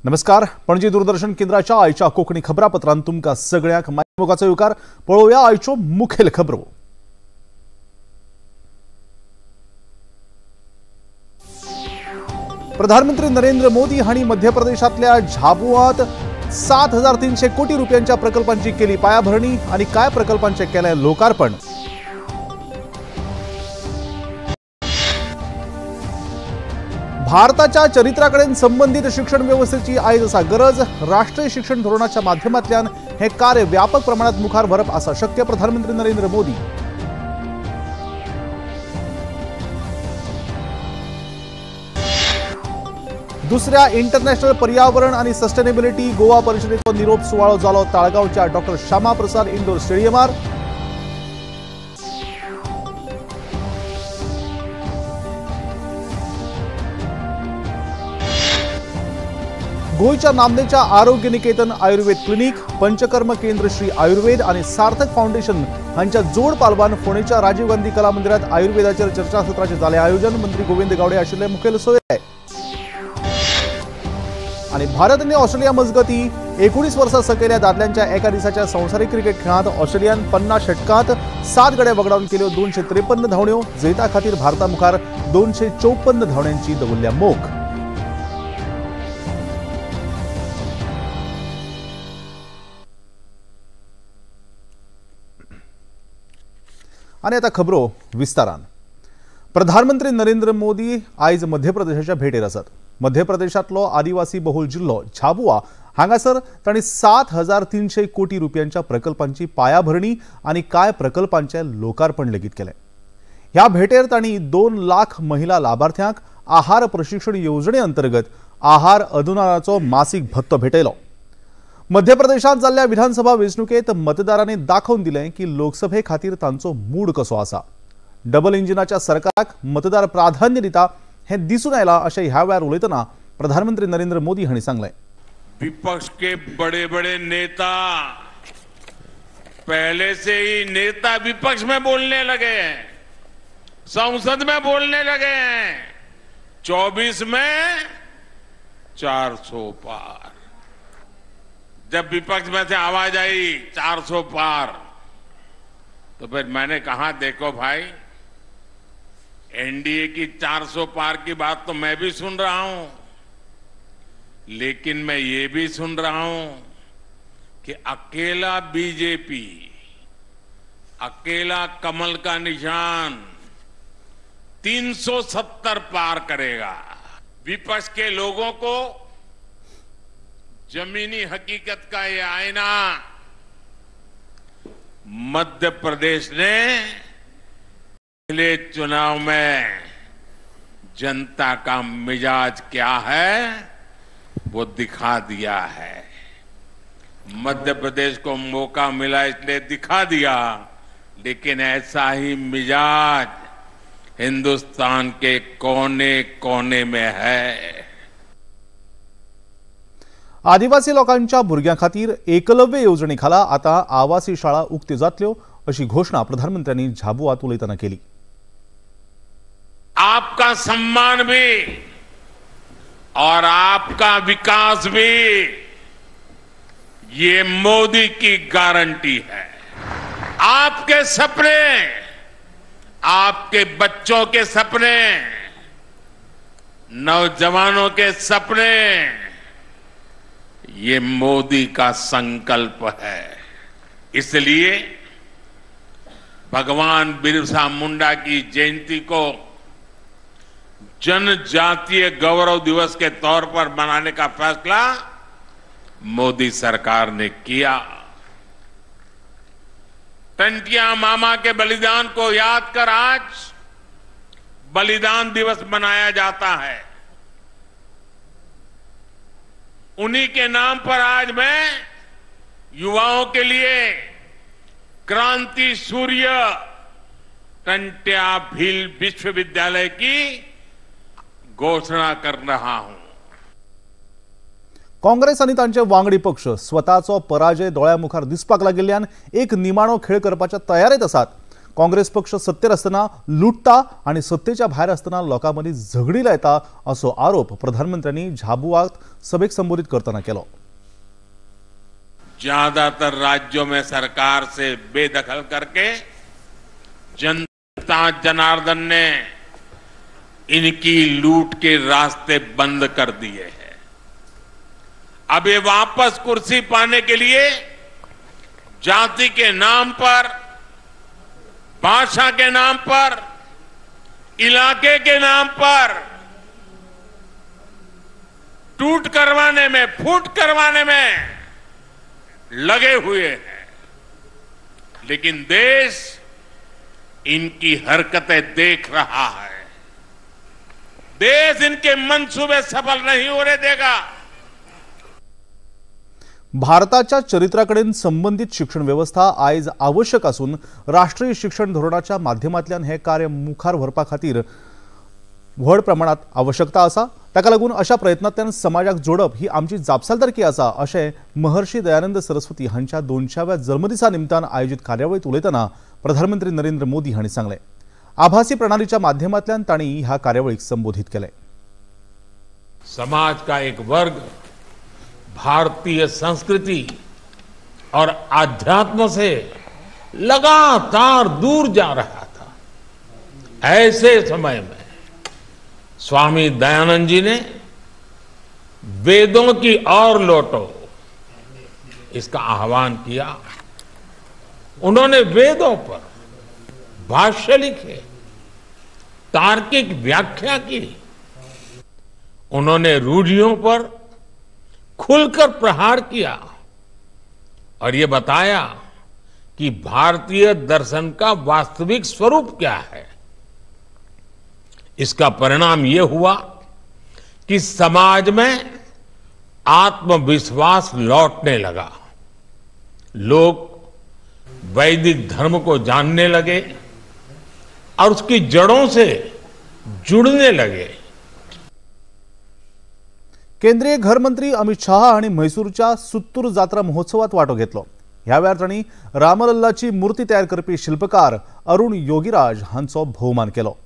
नमस्कार, पणजी दूरदर्शन केंद्राच्या आयच्या कोंकणी खबरापत्रांत तुमकां सगळ्यांक मोगाचो येवकार। पळोवया आयच्यो मुखेल खबरो। प्रधानमंत्री नरेंद्र मोदी हांणी मध्य प्रदेशांतल्या झाबुआंत 7,300 कोटी रुपयांच्या प्रकल्पांची केली पायाभरणी आणि काय प्रकल्पांचे केले लोकार्पण। भारताच्या चरित्राकडेन संबंधित शिक्षण व्यवस्थेची आयज आसा गरज। राष्ट्रीय शिक्षण धोरणाच्या माध्यमांतल्यान हे कार्य व्यापक प्रमाणात मुखार व्हरप आसा शक्य, प्रधानमंत्री नरेंद्र मोदी। दुसऱ्या इंटरनॅशनल पर्यावरण आणि सस्टेनेबिलिटी गोवा परिषदेचो निरोप सुवाळो जालो ताळगांवच्या डॉक्टर श्यामा प्रसाद इंडोर स्टेडियमार। गोंयच्या नामनेच्या आरोग्य निकेतन आयुर्वेद क्लिनिक, पंचकर्म केंद्र श्री आयुर्वेद आणि सार्थक फाउंडेशन हांच्या जोड पालवान फोंडेच्या राजीव गांधी कला मंदिरात आयुर्वेदाचेर चर्चासत्राचे जाले आयोजन। मंत्री गोविंद गावडे आशिल्ले मुखेल सोयरे। आणि भारत आनी ऑस्ट्रेलिया मजगती 19 वर्सां सकयल्या दादल्यांच्या एका दिसाच्या संवसारीक क्रिकेट खेळांत ऑस्ट्रेलियान 50 षटकांत 7 गडे वगडावन केल्यो 253 धांवड्यो। जैता खातीर भारता मुखार 254 धांवड्यांची दवरल्या मोख। आणि आता खबरो विस्तारान। प्रधानमंत्री नरेंद्र मोदी आयज मध्य प्रदेशाच्या भेटेर आसात। मध्य प्रदेशांतलो आदिवासी बहुल जिल्लो झाबुआ हांगासर तांणी 7,300 कोटी रुपयांच्या प्रकल्पांची पायाभरणी आणि काय प्रकल्पांचे लोकार्पण लेगीत केलें। ह्या भेटेर तांणी 2 लाख महिला लाभार्थ्यांक आहार प्रशिक्षण येवजणे अंतर्गत आहार अनुदानाचो मासीक भत्तो भेटयलो। मध्य प्रदेशांत जाल्ल्या विधानसभा वेंचणुकेत मतदारांनी दाखोवन दिलें की लोकसभे खातीर तांचो मूड कसो आसा। डबल इंजिनाच्या सरकाराक मतदार प्राधान्य दिता हें दिसून आयलां अशें ह्या वेळार उलयतना प्रधानमंत्री नरेंद्र मोदी हांणी सांगलें। विपक्ष के बड़े बड़े नेता पहले से ही नेता विपक्ष में बोलने लगे हैं, संसद में बोलने लगे हैं। 24 में 400 पार। जब विपक्ष में से आवाज आई 400 पार, तो फिर मैंने कहा देखो भाई, एनडीए की 400 पार की बात तो मैं भी सुन रहा हूं, लेकिन मैं ये भी सुन रहा हूं कि अकेला बीजेपी, अकेला कमल का निशान 370 पार करेगा। विपक्ष के लोगों को जमीनी हकीकत का ये आईना मध्य प्रदेश ने पिछले चुनाव में जनता का मिजाज क्या है वो दिखा दिया है। मध्य प्रदेश को मौका मिला इसलिए दिखा दिया, लेकिन ऐसा ही मिजाज हिंदुस्तान के कोने कोने में है। आदिवासी लोकांच्या भुरग्यां खातीर एकलव्य येवजणे खाला आता आवासी शाळा उक्त्यो जातल्यो अशी घोषणा प्रधानमंत्र्यांनी झाबुआत उलयतना केली। आपका सम्मान भी और आपका विकास भी ये मोदी की गारंटी है। आपके सपने, आपके बच्चों के सपने, नौजवानों के सपने, ये मोदी का संकल्प है। इसलिए भगवान बिरसा मुंडा की जयंती को जनजातीय गौरव दिवस के तौर पर मनाने का फैसला मोदी सरकार ने किया। टंटिया मामा के बलिदान को याद कर आज बलिदान दिवस मनाया जाता है। उन्हीं के नाम पर आज मैं युवाओं के लिए क्रांति सूर्य टंट्या भील विश्वविद्यालय की घोषणा कर रहा हूं। काँग्रेस आनी तांचे वांगडी पक्ष स्वताचो पराजय दोळ्या मुखार दिसपाक लागिल्ल्यान एक निमाणो खेळ करपाच्या तयारेत आसात। काँग्रेस पक्ष सत्तेर आसतना लुट्टा आनी सत्तेच्या भायर आसतना लोकां मदीं झगडी लायता असो आरोप प्रधानमंत्र्यांनी झाबुआत सभेक संबोधित करतना केलो। ज्यादातर राज्यों में सरकार से बेदखल करके जनता जनार्दन ने इनकी लूट के रास्ते बंद कर दिए हैं। अब ये वापस कुर्सी पाने के लिए जाति के नाम पर, भाषा के नाम पर, इलाके के नाम पर टूट करवाने में, फूट करवाने में लगे हुए हैं। लेकिन देश इनकी हरकतें देख रहा है। देश इनके मंसूबे सफल नहीं होने देगा। भारताच्या चरित्राकडेन संबंधित शिक्षण व्यवस्था आयज आवश्यक आसून राष्ट्रीय शिक्षण धोरणाच्या माध्यमांतल्यान हे कार्य मुखार व्हरपा खातीर व्हड प्रमाणात आवश्यकता आसा। ताका लागून अशा प्रयत्नांतल्यान समाजाक जोडप ही आमची जापसालदारकी आसा अशें महर्षी दयानंद सरस्वती हांच्या 200व्या जल्मदिसा निमतान आयोजित कार्यावळींत उलयतना प्रधानमंत्री नरेंद्र मोदी हांणी सांगलें। आभासी प्रणालीच्या माध्यमांतल्यान तांणी ह्या कार्यावळीक संबोधित केलें। समाज का एक वर्ग भारतीय संस्कृति और आध्यात्म से लगातार दूर जा रहा था। ऐसे समय में स्वामी दयानंद जी ने वेदों की ओर लौटो इसका आह्वान किया। उन्होंने वेदों पर भाष्य लिखे, तार्किक व्याख्या की। उन्होंने रूढ़ियों पर खुलकर प्रहार किया और ये बताया कि भारतीय दर्शन का वास्तविक स्वरूप क्या है। इसका परिणाम ये हुआ कि समाज में आत्मविश्वास लौटने लगा। लोग वैदिक धर्म को जानने लगे और उसकी जड़ों से जुड़ने लगे। केंद्रीय घरमंत्री अमित शाह हांणी म्हैसूरच्या सुत्तूर जात्रा महोत्सवात वांटो घेतलो। ह्या वेळार तांणी रामलल्लाची मूर्ती तयार करपी शिल्पकार अरुण योगीराज हांचो भोवमान केलो।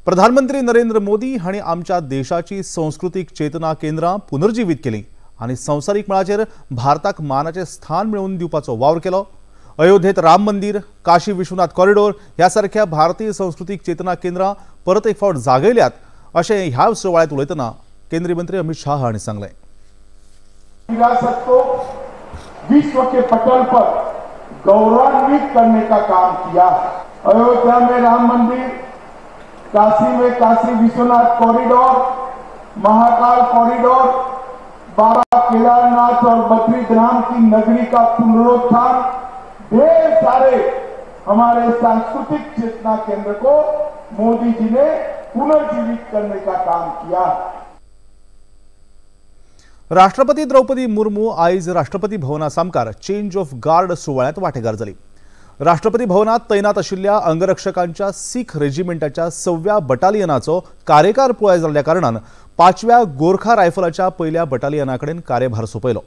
प्रधानमंत्री नरेंद्र मोदी हांणी आमच्या देशाची संस्कृतीक चेतना केंद्रां पुनर्जिवीत केली आनी संवसारीक मळाचेर भारताक मानाचें स्थान मेळोवन दिवपाचो वावर केलो। अयोध्येत राम मंदिर, काशी विश्वनाथ कॉरिडोर ह्या सारख्या भारतीय संस्कृतीक चेतना केंद्रां परत एक फावट जागयल्यात अशें ह्या सुवाळ्यांत उलयतना केंद्रीय मंत्री अमित शाह हांणी सांगलें। विरासत को विश्व के पटल पर गौरवान्वित करने का काम किया। अयोध्या में राम मंदिर, काशी में काशी विश्वनाथ कॉरिडोर, महाकाल कॉरिडोर, बाबा केदारनाथ और बद्रीधाम की नगरी का पुनरुत्थान, ढेर सारे हमारे सांस्कृतिक चेतना केंद्र को मोदी जी ने पुनर्जीवित करने का काम किया। राष्ट्रपती द्रौपदी मुर्मू आयज राष्ट्रपती भवना सामकार चेंज ऑफ गार्ड सुवाळ्यांत वांटेकार जाली। राष्ट्रपती भवनात तैनात आशिल्ल्या अंगरक्षकांच्या सीख रेजिमेंटाच्या 6व्या बटालियनाचो कार्यकार पुराय जाल्ल्या कारणान 5व्या गोरखा रायफलाच्या 1ल्या बटालियना कडेन कार्यभार सोंपयलो।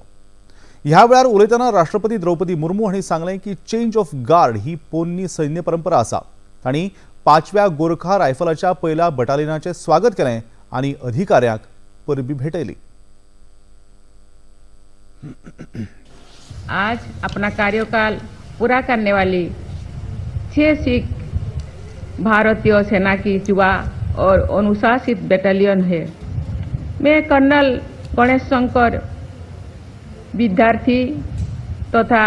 ह्या वेळार उलयतना राष्ट्रपती द्रौपदी मुर्मू हांणी सांगलें की चेंज ऑफ गार्ड ही पोन्नी सैन्य परंपरा आसा। तांणी 5व्या गोरखा रायफलाच्या 1ल्या बटालियनाचें स्वागत केलें आनी अधिकाऱ्यांक परबी भेटयली। आज अपना कार्यकाल पूरा करने वाली 6 सिख भारतीय सेना की युवा और अनुशासित बटालियन है। मैं कर्नल गणेश शंकर विद्यार्थी तथा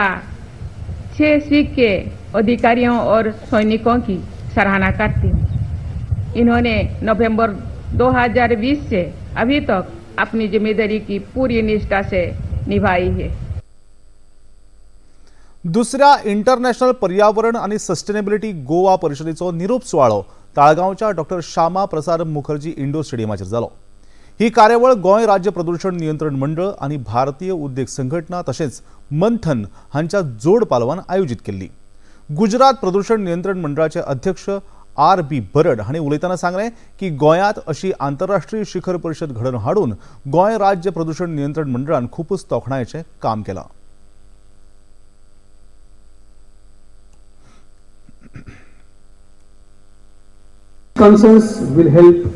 6 सिख के अधिकारियों और सैनिकों की सराहना करती हूँ। इन्होंने नवंबर 2020 से अभी तक अपनी जिम्मेदारी की पूरी निष्ठा से निभाई है। दुसऱ्या इंटरनॅशनल पर्यावरण आणि सस्टेनेबिलिटी गोवा परिषदेचो निरोप सुवाळो ताळगांवच्या डॉक्टर श्यामा प्रसाद मुखर्जी इंडोर स्टेडियमाचेर जालो। ही कार्यावळ गोंय राज्य प्रदूषण नियंत्रण मंडळ आणि भारतीय उद्योग संघटना तशेंच मंथन हांच्या जोड पालवान आयोजित केल्ली। गुजरात प्रदूषण नियंत्रण मंडळाचे अध्यक्ष आर बी बरड हांणी उलयतना सांगलें की गोंयांत अशी आंतरराष्ट्रीय शिखर परिषद घडोवन हाडून गोंय राज्य प्रदूषण नियंत्रण मंडळान खूबच तोखणायेचें काम केलां। Concerns will help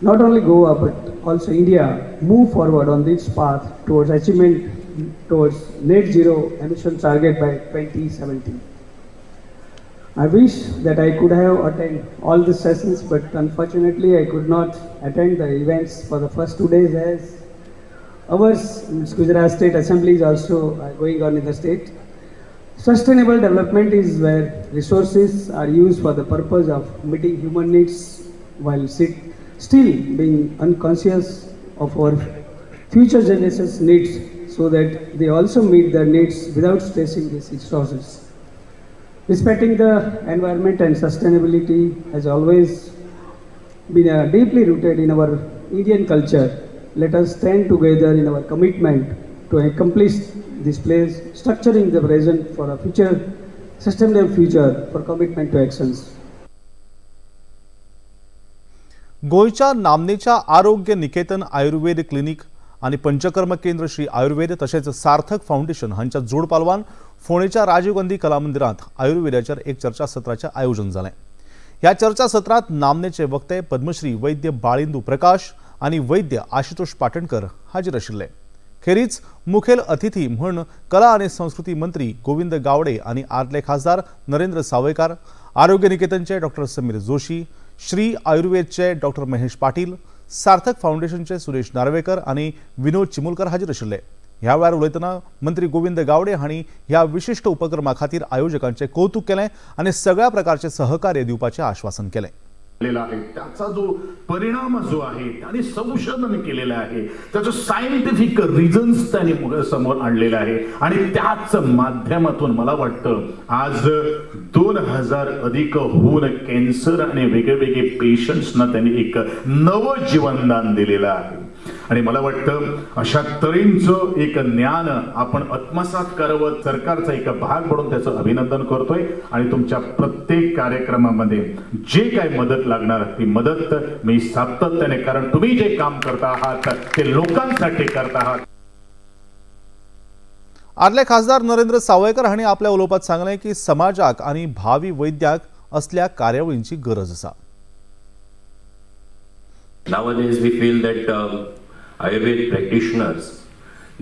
not only Goa but also India move forward on this path towards achievement towards net zero emission target by 2070. I wish that I could have attended all the sessions, but unfortunately I could not attend the events for the first 2 days as our Gujarat State Assembly is also going on in the state. Sustainable development is where resources are used for the purpose of meeting human needs while still being unconscious of our future generations' needs so that they also meet their needs without stressing these resources. Respecting the environment and sustainability has always been deeply rooted in our Indian culture. Let us stand together in our commitment to accomplish this place, structuring the present for a future, sustainable future for commitment to actions. गोंयच्या नामनेच्या आरोग्य निकेतन आयुर्वेद clinic आनी पंचकर्म केंद्र श्री आयुर्वेद तशेंच सार्थक foundation हांच्या जोडपालवान फोंडेच्या राजीव गांधी कला मंदिरांत आयुर्वेदाचेर एक चर्चासत्राचें आयोजन जालें. ह्या चर्चासत्रांत नामनेचे वक्ते पद्मश्री वैद्य बाळिंदू प्रकाश आनी वैद्य आशुतोष पाटणकर हाजीर आशिल्ले. खेरीज मुखेल अतिथी म्हूण कला आनी संस्कृती मंत्री गोविंद गावडे आनी आदले खासदार नरेंद्र सावयकार, आरोग्य निकेतनचे डॉक्टर समीर जोशी, श्री आयुर्वेदचे डॉक्टर महेश पाटील, सार्थक फाउंडेशनचे सुरेश नार्वेकर आनी विनोद चिमुलकर हाजीर आशिल्ले. ह्या वेळार उलयतना मंत्री गोविंद गावडे हांणी ह्या विशिश्ट उपक्रमा खातीर आयोजकांचें कौतुक केलें आनी सगळ्या प्रकारचें सहकार्य दिवपाचें आश्वासन केलें. आहे त्याचा जो परिणाम जो आहे त्याने संशोधन केलेलं आहे, त्याचं सायंटिफिक रिझन्स त्याने समोर आणलेलं आहे आणि त्याच माध्यमातून मला वाटतं आज 2000 अधिक होऊन कॅन्सर आणि वेगळे वेगळे पेशंट्सना त्यांनी एक नवं जीवनदान दिलेलं आहे. आणि मला वाटतं अशा तऱ्हेचं एक ज्ञान आपण आत्मसात करावं, सरकारचा एक भाग म्हणून त्याचं अभिनंदन करतोय आणि तुमच्या प्रत्येक कार्यक्रमामध्ये जे काय मदत लागणार ती मदत मी सातत्याने, कारण तुम्ही जे काम करता आहात ते लोकांसाठी करता आहात. आदले खासदार नरेंद्र सावयकर हांणी आपल्या उलोवपात सांगलें की समाजाक आनी भावी वैद्याक असल्या कार्यावळींची गरज आसा. Nowadays we feel that Ayurveda practitioners,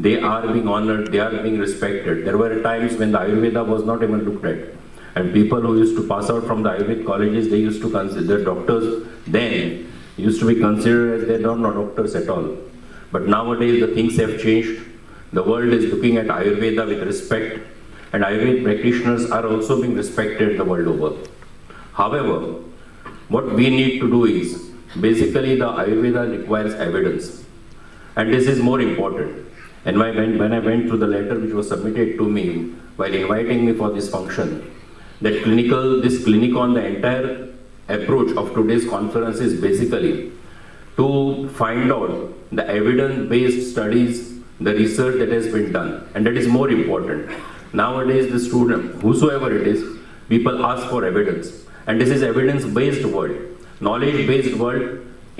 they are being honored, they are being respected. There were times when the Ayurveda was not even looked at, and people who used to pass out from the Ayurveda colleges, they used to consider doctors then used to be considered as they are not doctors at all. But nowadays the things have changed. The world is looking at Ayurveda with respect, and Ayurveda practitioners are also being respected the world over. However, what we need to do is basically the Ayurveda requires evidence, and this is more important. And when I went through the letter which was submitted to me while inviting me for this function, that this clinic on the entire approach of today's conference is basically to find out the evidence-based studies, the research that has been done, and that is more important. Nowadays the student, whosoever it is, people ask for evidence, and this is evidence-based world, knowledge-based world,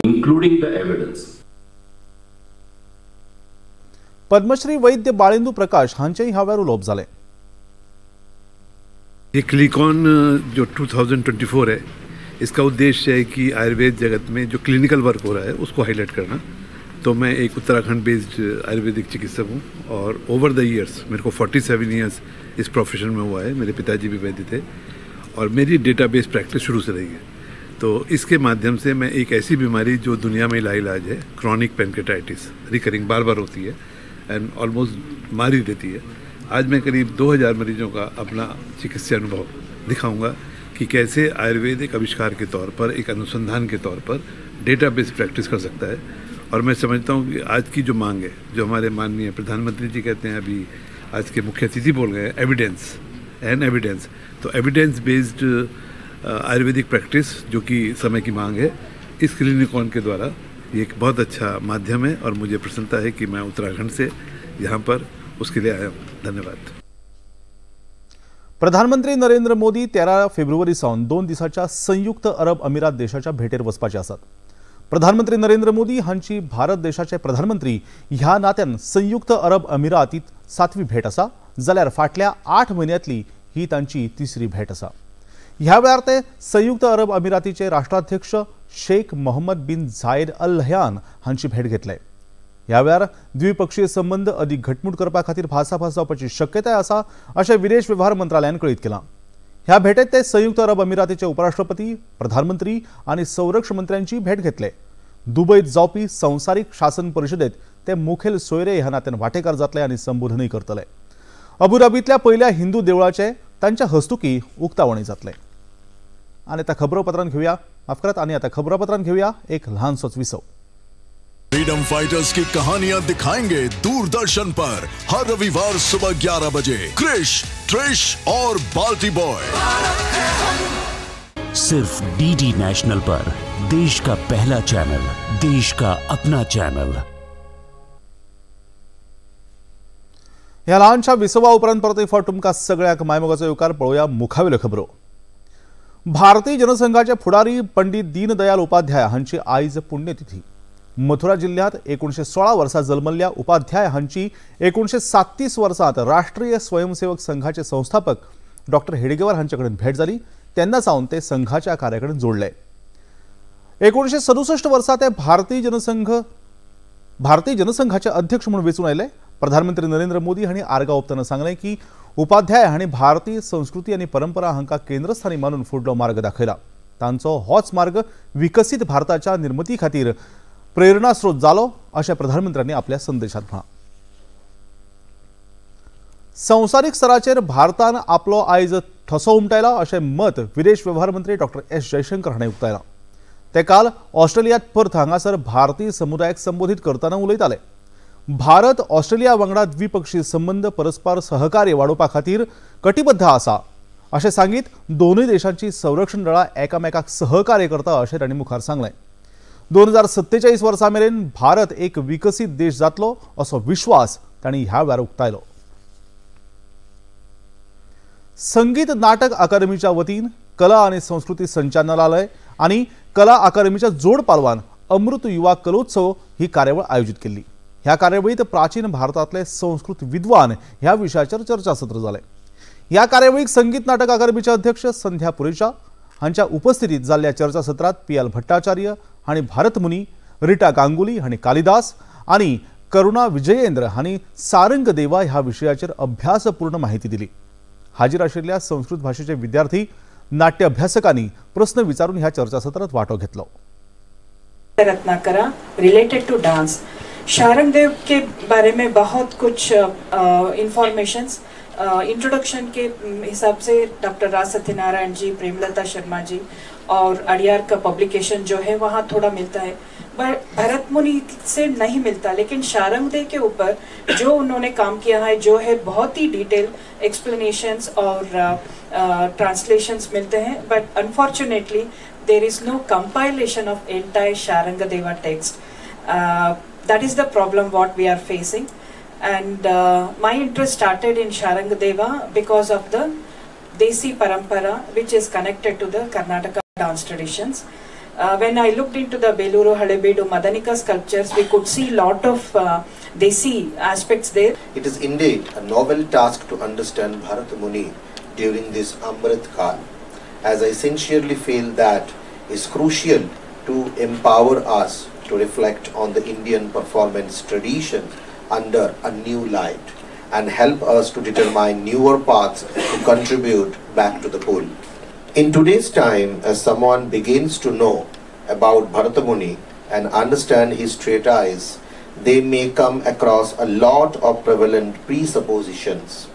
including the evidence. Padmashri वैद्य बाळेंदू प्रकाश हांचेय ह्या वेळार उलोवप जालें. ये क्लिनिकॉन जो 2024 है, इसका उद्देश्य है कि आयुर्वेद जगत में जो क्लिनिकल वर्क हो रहा है उसको हाईलाइट करना. तो मैं एक उत्तराखंड बेस्ड आयुर्वेदिक चिकित्सक हूँ और ओवर the years मेरे को 47 इयर्स इस प्रोफेशन में हुआ है. मेरे पिताजी भी वैद्य थे और मेरी डेटाबेस प्रैक्टिस शुरू से रही है. तो इसके माध्यम से मैं एक ऐसी बीमारी जो दुनिया में लाइलाज है, क्रॉनिक पेनक्रेटाइटिस, रिकरिंग बार बार होती है एंड ऑलमोस्ट मार ही देती है, आज मैं करीब 2000 मरीजों का अपना चिकित्सा अनुभव दिखाऊंगा कि कैसे आयुर्वेद एक आविष्कार के तौर पर, एक अनुसंधान के तौर पर डेटाबेस प्रैक्टिस कर सकता है. और मैं समझता हूँ कि आज की जो मांग है, जो हमारे माननीय प्रधानमंत्री जी कहते हैं, अभी आज के मुख्य अतिथि बोल गए, एविडेंस एंड एविडेंस, तो एविडेंस बेस्ड आयुर्वेदिक प्रैक्टिस जो कि समय की मांग है, इस क्लिनिकॉन के द्वारा ये एक बहुत अच्छा माध्यम है और मुझे प्रसन्नता है कि मैं उत्तराखंड से यहाँ पर उसके लिए आया हूँ. धन्यवाद. प्रधानमंत्री नरेंद्र मोदी 13 फेब्रुवारी सावन 2 दिसाच्या संयुक्त अरब अमिरात देशाच्या भेटेर वचपाचे आसात. प्रधानमंत्री नरेंद्र मोदी हांची भारत देशाचे प्रधानमंत्री ह्या नात्यान संयुक्त अरब अमिरातीत 7वी भेट आसा, जाल्यार फाटल्या 8 म्हयन्यांतली ही तांची 3री भेट आसा. ह्या वेळार ते संयुक्त अरब अमिरातीचे राष्ट्राध्यक्ष Sheikh Mohammed bin Zayed Al Nahyan हांची भेट घेतले. ह्या वेळार द्विपक्षीय संबंद अदीक घटमूट करपा खातीर भासाभास जावपाची शक्यताय आसा अशें विदेश वेव्हार मंत्रालयान कळीत केलां. ह्या भेटेत ते संयुक्त अरब अमिरातीचे उपराष्ट्रपती, प्रधानमंत्री आनी संरक्षण मंत्र्यांची भेट घेतले. दुबईत जावपी संवसारीक शासन परिशदेत ते मुखेल सोयरे ह्या नात्यान वांटेकार जातले आनी संबोधनूय करतले. अबुधाबींतल्या पयल्या हिंदू देवळाचे तांच्या हस्तुकी उक्तावणूय जातले. आनी आतां खबरापत्रान घेवया, माफ करात, आनी आतां खबरापत्रान घेवया एक ल्हानसोच विसव. फ्रीडम फाइटर्स की कहानियां दिखाएंगे दूरदर्शन पर हर रविवार सुबह 11 बजे क्रिश, ट्रिश और बाल्टी बॉय। सिर्फ डीडी नेशनल पर देश का पहला चैनल, देश का अपना चैनल। ह्या ल्हानशा विसवा उपरांत परत एक फावट तुमकां सगळ्यांक मायमोगाचो येवकार. पळोवया मुखावेल्यो खबरो. भारतीय जनसंघाचे फुडारी पंडित दीनदयाल उपाध्याय हांची आयज पुण्यतिथी. मथुरा जिल्ह्यात 1916 वर्सा जल्मल्ल्या उपाध्याय हांची 1937 वर्सांत राष्ट्रीय स्वयंसेवक संघाचे संस्थापक डॉक्टर हेडगेवार हांचे कडेन भेट जाली. तेन्ना सावन ते संघाच्या कार्याकडेन जोडले. 1967 वर्सा ते भारतीय जनसंघाचे अध्यक्ष म्हणून वेंचून आयले. प्रधानमंत्री नरेंद्र मोदी हांणी आर्गां ओंपतना सांगलें की उपाध्याय हांणी भारतीय संस्कृती आनी परंपरा हांकां केंद्रस्थानी मानून फुडलो मार्ग दाखयला. तांचो होच मार्ग विकसीत भारताच्या निर्मिती खातीर प्रेरणास्रोत जालो अशें प्रधानमंत्र्यांनी आपल्या संदेशात म्हळां. संवसारीक स्तराचेर भारतान आपलो आयज ठसो उमटायला अशें मत विदेश वेव्हार मंत्री डॉक्टर एस जयशंकर हांणी उक्तायलां. ते काल ऑस्ट्रेलियांत पर्थ हांगासर भारतीय समुदायाक संबोधीत करतना उलयताले. भारत ऑस्ट्रेलिया वांगडा द्विपक्षीय संबंद परस्पर सहकार्य वाडोवपा खातीर कटिबद्ध आसा अशें सांगीत दोनूय देशांची संरक्षण दळां एकामेकाक सहकार्य करता अशें तांणी मुखार सांगलें. 2047 वर्सा मेरेन भारत एक विकसीत देश जातलो असो विश्वास तांणी ह्या वेळार उक्तायलो. संगीत नाटक अकादमीच्या वतीन कला आनी संस्कृती संचालनालय आनी कला अकादमीच्या जोड पालवान अमृत युवा कलोत्सव ही कार्यावळ आयोजीत केल्ली. ह्या कार्यावळीत प्राचीन भारतांतले संस्कृत विद्वान ह्या विशयाचेर चर्चासत्र जालें. ह्या कार्यावळीक संगीत नाटक अकादमीचे अध्यक्ष संध्या पुरेचा हांच्या उपस्थितीत जाल्ल्या चर्चासत्रात पी एल भट्टाचार्य हांणी भारतमुनी, रिटा गांगुली हांणी कालिदास आनी करुणा विजयेंद्र हांणी सारंग देवा ह्या विशयाचेर अभ्यासपूर्ण माहिती दिली. हाजीर आशिल्ल्या संस्कृत भाशेचे विद्यार्थी, नाट्य अभ्यासकांनी प्रस्न विचारून ह्या चर्चासत्रात वांटो घेतलो. Ratnakara related to dance, Sharngadeva के बारे में बहुत कुछ इंफॉर्मेशंस इंट्रोडक्शन के हिसाब से डॉक्टर राज सत्यनारायण जी, प्रेमलता शर्मा जी और अडियार का पब्लिकेशन जो है वहाँ थोड़ा मिलता है, पर भरत मुनि से नहीं मिलता। लेकिन शारंगदेव के ऊपर जो उन्होंने काम किया है, जो है बहुत ही डिटेल एक्सप्लेनेशंस और ट्रांसलेशंस मिलते हैं। But unfortunately there is no compilation of entire Sharangadeva text. That is the problem what we are facing. And my interest started in Sharangadeva because of the Desi Parampara, which is connected to the Karnataka dance traditions. When I looked into the Beluru, Halebedu, Madanika sculptures, we could see lot of Desi aspects there. It is indeed a novel task to understand Bharat Muni during this Amrit Kaal, as I sincerely feel that is crucial to empower us to reflect on the Indian performance tradition under a new light and help us to determine newer paths to contribute back to the pool. In today's time, as someone begins to know about Bharatamuni and understand his treatise, they may come across a lot of prevalent presuppositions.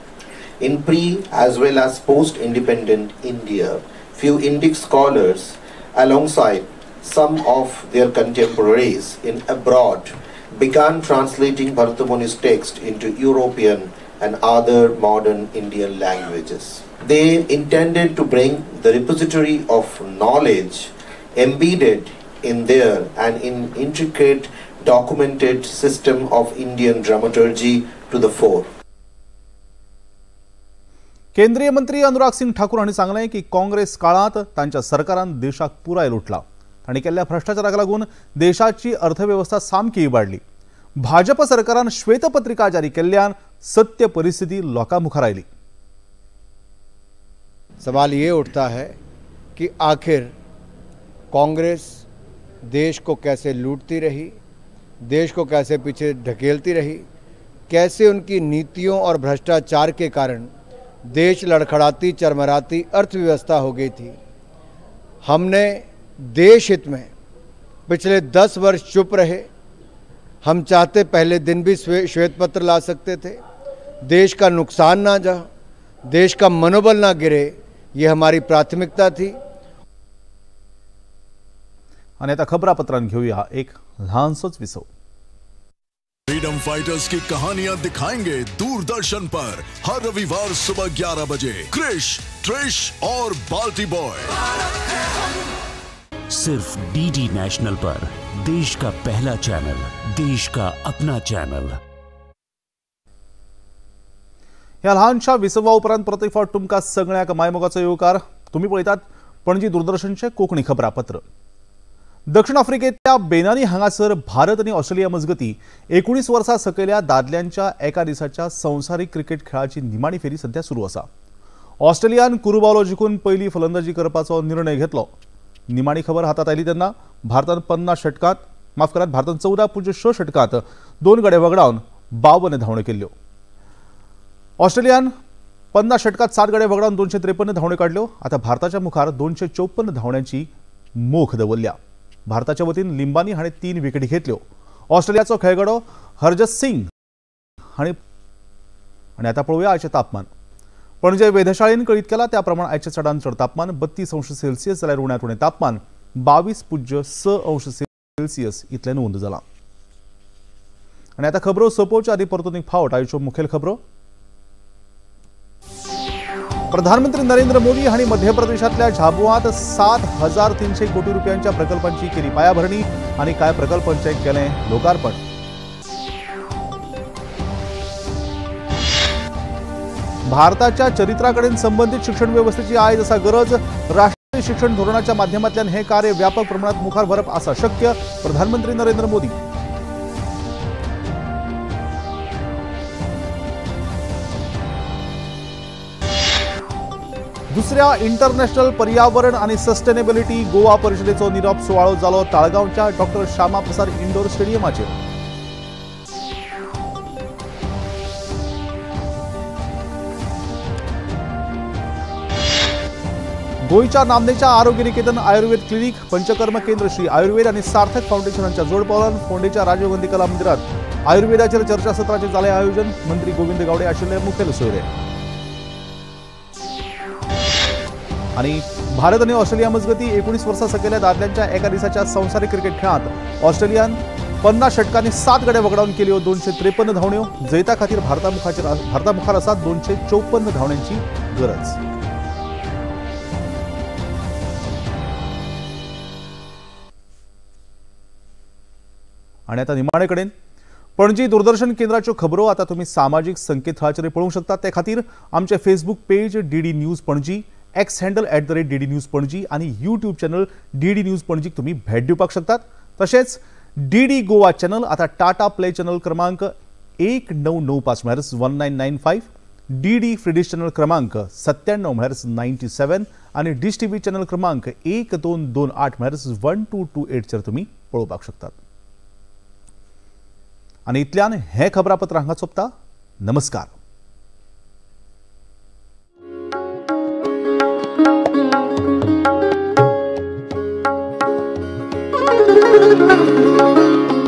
In pre as well as post-independent India, few Indic scholars alongside some of their contemporaries in abroad began translating Bharatamuni's text into European and other modern Indian languages. They intended to bring the repository of knowledge embedded in there and in intricate documented system of Indian dramaturgy to the fore. केंद्रीय मंत्री अनुराग सिंग ठाकूर हांणी सांगलें की काँग्रेस काळांत तांच्या सरकारान देशाक पुराय लुटला. तांणी केल्ल्या भ्रष्टाचाराक लागून देशाची अर्थवेवस्था सामकी इबाडली. भाजप सरकारान श्वेतपत्रिका जारी केल्ल्यान सत्य परिस्थिती लोकां मुखार आयली. सवाल ये उठता है कि आखिर कांग्रेस देश को कैसे लूटती रही, देश को कैसे पीछे ढकेलती रही, कैसे उनकी नीतियों और भ्रष्टाचार के कारण देश लड़खड़ाती चरमराती अर्थव्यवस्था हो गई थी। हमने देश हित में पिछले 10 वर्ष चुप रहे। हम चाहते पहले दिन भी श्वेत पत्र ला सकते थे। देश का नुकसान ना जा, देश का मनोबल ना गिरे, ये हमारी प्राथमिकता थी। आणि आता खबरापत्रांत घेऊया एक ल्हानसोच विसव। फ्रीडम फाइटर्स की कहानियां दिखाएंगे दूरदर्शन पर हर रविवार सुबह 11 बजे क्रिश, ट्रिश और बाल्टी बॉय। सिर्फ डीडी नेशनल पर देश का पहला चैनल, देश का अपना चैनल। ह्या ल्हानशा विसवा उपरांत परत एक फावट तुमकां सगळ्यांक मायमोगाचो येवकार। तुमी पळयतात पणजी दूरदर्शनचें कोंकणी खबरापत्र। दक्षिण आफ्रिकेंतल्या बेनानी हांगासर भारत आनी ऑस्ट्रेलिया मजगती 19 वर्सां सकयल्या दादल्यांच्या एका दिसाच्या संवसारीक क्रिकेट खेळाची निमाणी फेरी सध्या सुरू आसा। ऑस्ट्रेलियान कुरुबावलो जिखून पयली फलंदाजी करपाचो निर्णय घेतलो। निमाणी खबर हातात आयली तेन्ना भारतान 50 षटकांत माफ करात भारतान 14.6 षटकांत 2 गडे वगडावन 52 धांवड्यो केल्ल्यो। ऑस्ट्रेलियान 50 षटकांत 7 गडे वगडावन 253 धांवड्यो काडल्यो। आतां भारताच्या मुखार 254 धांवड्यांची मोख दवरल्या। भारताच्या वतीन लिंबानी हाणें 3 विकेटी घेतल्यो। ऑस्ट्रेलियाचो खेळगडो हरजत सिंग हाणें। आनी आतां पळोवया आयचें तापमान। पणजे वेधशाळेन कळीत केलां त्या प्रमाण आयचें चडांत चड तापमान 32 अंश सेल्सियस जाल्यार उण्यांत उणें तापमान 22.6 अंश सेल्सियस इतलें नोंद जालां। आनी आतां खबरो सोंपोवच्या आदीं परतून एक फावट आयच्यो मुखेल खबरो। प्रधानमंत्री नरेंद्र मोदी हांणी मध्य प्रदेशांतल्या झाबुआंत 7,300 कोटी रुपयांच्या प्रकल्पांची केली पायाभरणी आनी कांय प्रकल्पांचें केलें लोकार्पण। भारताच्या चरित्रा कडेन संबंदीत शिक्षण वेवस्थेची आयज आसा गरज। राष्ट्रीय शिक्षण धोरणाच्या माध्यमांतल्यान हें कार्य व्यापक प्रमाणात मुखार व्हरप आसा शक्य, प्रधानमंत्री नरेंद्र मोदी। दुसऱ्या इंटरनॅशनल पर्यावरण आणि सस्टेनेबिलिटी गोवा परिषदेचो निरोप सुवाळो जालो ताळगांवच्या डॉक्टर श्यामा प्रसाद इंडोर स्टेडियमाचेर। गोंयच्या नामनेच्या आरोग्य निकेतन आयुर्वेद क्लिनिक, पंचकर्म केंद्र श्री आयुर्वेद आणि सार्थक फाउंडेशनाच्या जोडपावलान फोंडेच्या राजीव गांधी कला मंदिरात आयुर्वेदाचेर चर्चासत्राचें जालें आयोजन। मंत्री गोविंद गावडे आशिल्ले मुखेल सोयरे। आनी भारत आनी ऑस्ट्रेलिया मजगती 19 वर्सां सकयल्या दादल्यांच्या एका दिसाच्या संवसारीक क्रिकेट खेळांत ऑस्ट्रेलियान 50 षटकांनी 7 गडे वगडावन केल्यो 253 धांवड्यो। जैता खातीर भारता मुखार आसा 254 धांवड्यांची गरज। आनी आतां निमाणे कडेन पणजी दूरदर्शन केंद्राच्यो खबरो आतां तुमी सामाजीक संकेतथळाचेर पळोवंक शकतात। ते खातीर आमचें Facebook page DD news Panaji, X handle @DD News Panaji आनी यूट्यूब चॅनल डीडी न्यूज पणजीक तुमी भेट दिवपाक शकतात। तशेंच डीडी गोवा चॅनल आतां टाटा प्ले चॅनल क्रमांक 1995 म्हळ्यार 1995, डीडी फ्रीडिश चॅनल क्रमांक 97 म्हळ्यार 97 आनी डिश टीव्ही चॅनल क्रमांक 1228 म्हळ्यार 1228 चेर तुमी पळोवपाक शकतात। आनी इतल्यान हें खबरापत्र हांगा सोंपता। नमस्कार। Thank you.